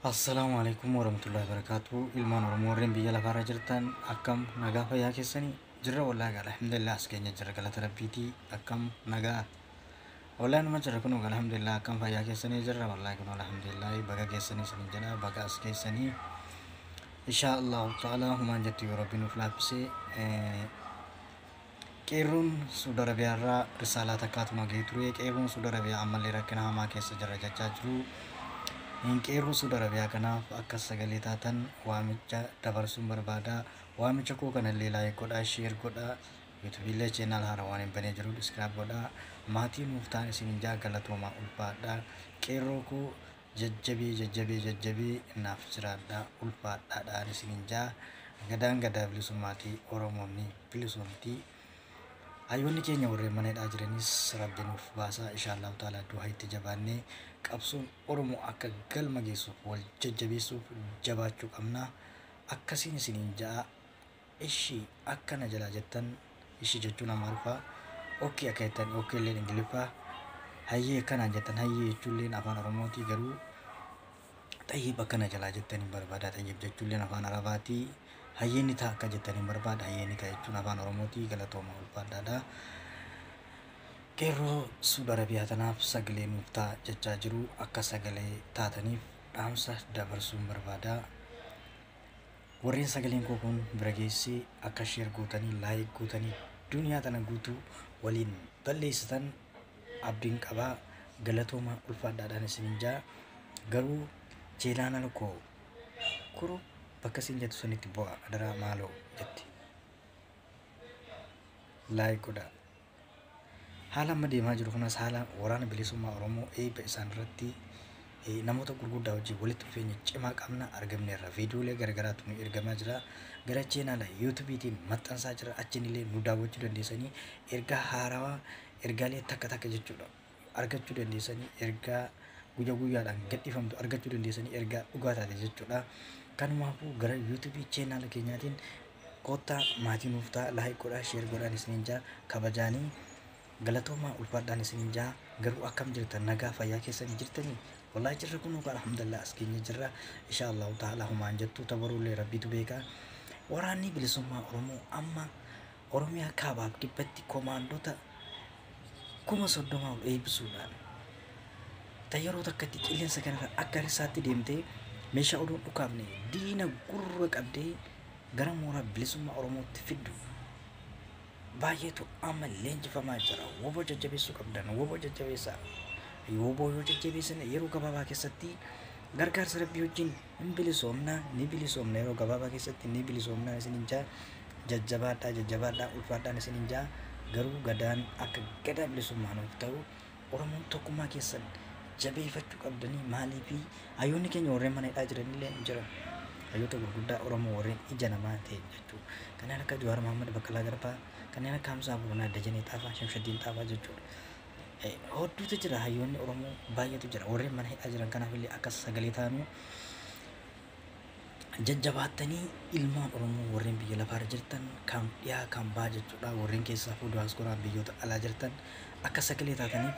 Assalaamu alaikum warahmatullahi wabarakatuh. Ilmaan Oromoo warreen biyya lafaarra jirtan, akkam nagaa fayyaa keessanii? Jirra wallaahi, alhamdulillah, as keenya jira, galata rabbiitii. Akkam nagaa? Wallaahi numa jira kun, alhamdulillah. Akkam fayyaa keessanii? Jirra wallaahi kun, alhamdulillah. Baga keessanii isin jedha, baga as keessanii. Insha Allahu ta'ala humaan jettu yoo rabbi nuuf laaffisee, qeerroon Suudi Arabiyaa irraa risaalaa takkaatuma gahee ture. Qeerroon Suudi Arabiyaa ammallee rakkina hamaa keessa jira jechaa jiru. Qeerroo Suudi Arabiyaa kanaaf akka sagalee taatan waamicha dabarsuun barbaada. Waamicha koo kanallee like godhaa, share godhaa. YouTubeiillee channel haaraa waan hin banee jiru subscribe godhaa. Maatii nuuf ta'an isin jaa, galatoomaa, ulfaadhaa. Qeerroo koo jajjabee jajjabee jajjabee naaf jiraadhaa, ulfaadhaadhaan isin jaa. Gadaan gadaa bilisummaatii, Oromoon ni bilisoomtii. Hayyoonni keenya warreen mana hidhaa jiranis rabbi nuuf baasaa, insha Allahu ta'ala. Du'a itti jabaannee qabsoon Oromoo akka galma geessuuf wal jajjabeessuuf jabaachuu qabna. Akkasiin isiniin ja'a. Ishii akkana jalaa jettan, ishii jechuun Amaariffaa, okay akka jettan, okay illeen Ingiliffaa, hayyee akkanaan jettan, hayyee jechuulleen afaan Oromootii, garuu xayyib akkana jalaa jettan hin barbaada. Xayyib jechuulleen afaan Arabaatii. Hayyee ni ta'a akka jettan hin barbaada. Hayyee ni ta'a jechuun afaan Oromootii. Galatooma, ulfaadhaadha. Qeerroo Suudi Arabiyaa tanaaf sagalee nuuf ta'a jechaa jiru, akka sagalee taataniif dhaamsa dabarsuun barbaada. Warreen sagaleen koo kun bira geessee akka share gootanii, like gootanii, duniyaa tana guutuu waliin balleessitan abdiin qabaa. Galatooma, ulfaadhaadhaan isiniin jaa. Garuu channel koo kuru bakka isin jettu sanitti bu'a, adaraa maaloo jetti. Like godhaa. Haala amma deemaa jiru kanas, haala waraana bilisummaa Oromoo eebba isaan irratti namoota gurguddaa wajjin walitti dhufeenya cimaa qabna, argamneerra. Viidiyoolee garagaraatu nu ergamaa jira. Gara channel YouTubeiitiin maxxansaa jira. Achiin illee nu daawwachuu dandeessanii, ergaa haarawaa, ergaalee takka takka jechuudha argachuu dandeessanii, ergaa guyyaa guyyaadhaan gadhiifamtu argachuu dandeessanii, ergaa dhugaa taate jechuudha. Kanumaafuu gara YouTubeii channel keenyaatiin kottaa, maatii nuuf ta'a, like godhaa, share godhaan isiniin jaa, kabajaanii, galatoomaa, ulfaadhaan isiniin jaa. Garuu akkam jirtan? Nagaa fayyaa keessanii jirtanii? Wallaahi jirra kun, alhamdulillah, as keenya jirra. Insha Allahu ta'ala humaan jettu tabaruullee rabbiitu beeka. Waraanni bilisummaa Oromoo amma Oromiyaa kaabaaf kibbatti komaandota 30,000 ol eebbisuudhaan, yeroo takkatti qilleensa kanarra akka risaatti deemtee, meeshaa oduun dhukaafne diina gurra qabdee gara mooraa bilisummaa Oromootti fiddu baay'eetu amma leenjifamaa jira. Woboo jajjabeessuu qabdan, woboo jajjabeessaa. Woboo yoo jajjabeessan yeroo gabaabaa keessatti gargaarsa rabbii wajjin hin bilisoomna, ni bilisoomna, yeroo gabaabaa keessatti ni bilisoomna isinin jaa. Jajjabaadhaa, jajjabaadhaa, ulfaadhaan isinin jaa. Garuu gadaan akka gadaa bilisummaa nuuf ta'u Oromoon tokkummaa keessan jabeeffachuu qabdanii. Maaliifi hayyoonni keenya warreen mana hidhaa jiranillee hin jiran. Hayyoota gurguddaa Oromoo warreen ija namaa ta'e jechuudha. Kanneen akka Jawaar Mohaammed, Baqqalaa Garbaa, kanneen akka Hamzaa Boronaa, Dajanee Xaafaa, Shamshaddiin Xaafaa jechuudha. Hodduutu jira, hayyoonni Oromoo baay'eetu jira. Warreen mana hidhaa jiran kanaaf illee akka sagalee taanuu jajjabaattanii, ilmaan Oromoo warreen biyya lafaarra jirtan, kan dhiyaa kan bahaa jechuudha, warreen keessaa diyaaspooraan biyyoota alaa jirtan akka sagalee taataniif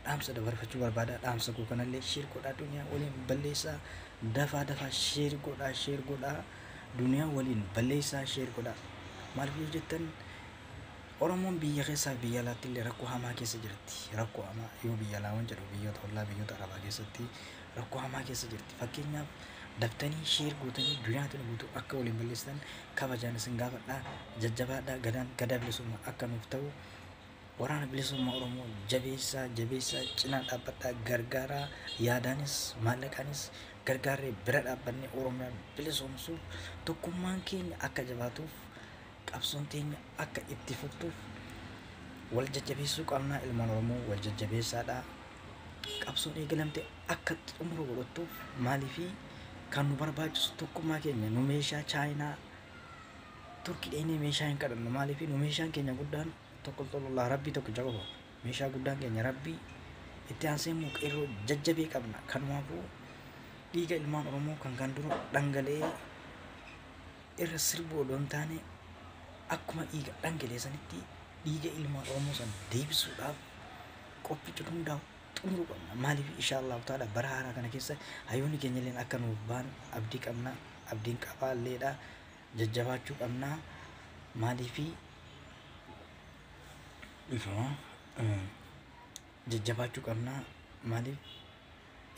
dhaamsa dabarfachuu barbaada. Dhaamsa koo kanallee share godhaa, duniyaa waliin balleessaa, dafaa dafaa share godhaa, share godhaa, duniyaa waliin balleessaa, share godhaa. Maaliif yoo jettan, Oromoon biyya keessaa biyya alaatti illee rakkoo hamaa keessa jirti. Rakkoo hamaa yoo biyya alaa waan jedhu, biyyoota ollaa, biyyoota arabaa keessatti rakkoo hamaa keessa jirti. Fakkeenyaaf daftanii share gootanii duniyaa tana guutuu akka waliin balleessitan kabajaan isin gaafadhaa. Jajjabaadhaa. Gadaan gadaa bilisummaa akka nuuf ta'u waraana bilisummaa Oromoo jabeessaa, jabeessaa, cinaa dhaabbadhaa, gargaaraa, yaadaanis maallaqaanis gargaarree bira dhaabbannee Oromiyaa bilisoomsuuf, tokkummaan keenya akka jabaatuuf, qabsoon teenya akka itti fuftuuf wal jajjabeessuu qabnaa. Ilmaan Oromoo wal jajjabeessaadhaa. Qabsoon eegalamte akka xumura godhattuuf, maaliifii kan nu barbaachisu tokkummaa keenya. Nu meeshaa Chaayinaa, Turkii dheenee meeshaa hin kadhannu. Maaliifii nu meeshaan keenya guddaan tokko, tolollaa rabbii tokkicha qofa. Meeshaa guddaan keenya rabbii, itti aansee immoo qeerroo jajjabee qabna. Kanumaafuu dhiiga ilmaan Oromoo kan kan dura dhangala'ee irra sirbuu odoo hin taane, akkuma dhiiga dhangala'e sanitti dhiiga ilmaan Oromoo san deebisuudhaaf qophicha hundaa Xumuruu qabna. Maaliif insha Allahu ta'ala bara haaraa kana keessa hayyoonni keenya illee akka nuuf ba'an abdii qabna. Abdiin qabaalleedha. Jajjabaachuu qabna. Maaliif jajjabaachuu qabna. Maaliif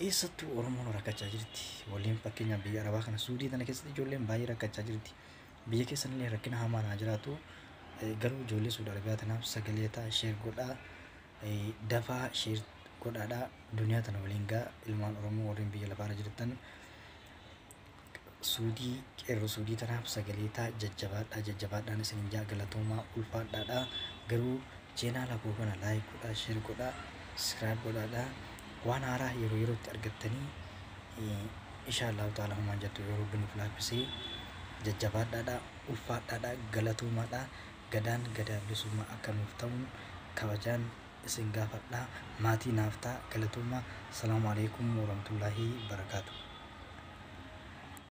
eessattuu Oromoon rakkachaa jirti. Waliin fakkeenyaaf biyya Arabaa kana Suudii tana keessatti ijoolleen baay'ee rakkachaa jirti. Biyya keessanillee rakkina hamaan haa jiraatu. Garuu ijoollee Suudi Arabiyaa tanaaf sagalee ta'a, share godhaa, dafaa share godhaadhaa, duniyaa tana waliin gaa. Ilmaan Oromoo warreen biyya lafaarra jirtan, Suudii qeerroo Suudii tanaaf sagalee ta'a, jajjabaadhaa, jajjabaadhaan isinin jaa. Galatoomaa, ulfaadhaadhaa. Garuu channel koo kana like godhaa, share godhaa, subscribe godhaadhaa, waan haaraa yeroo yerootti argattanii insha Allahu ta'ala humaan jettu yoo Rabbi nuuf laaffisee. Jajjabaadhaadhaa, ulfaadhaadhaa, galatoomaadhaa. Gadaan gadaa bilisummaa akka nuuf ta'uun kabajaan isin gaafadhaa. Maatii naaf ta'a. Galatoomaa. Salaamu alaikum warahmatullaahi barakaatu.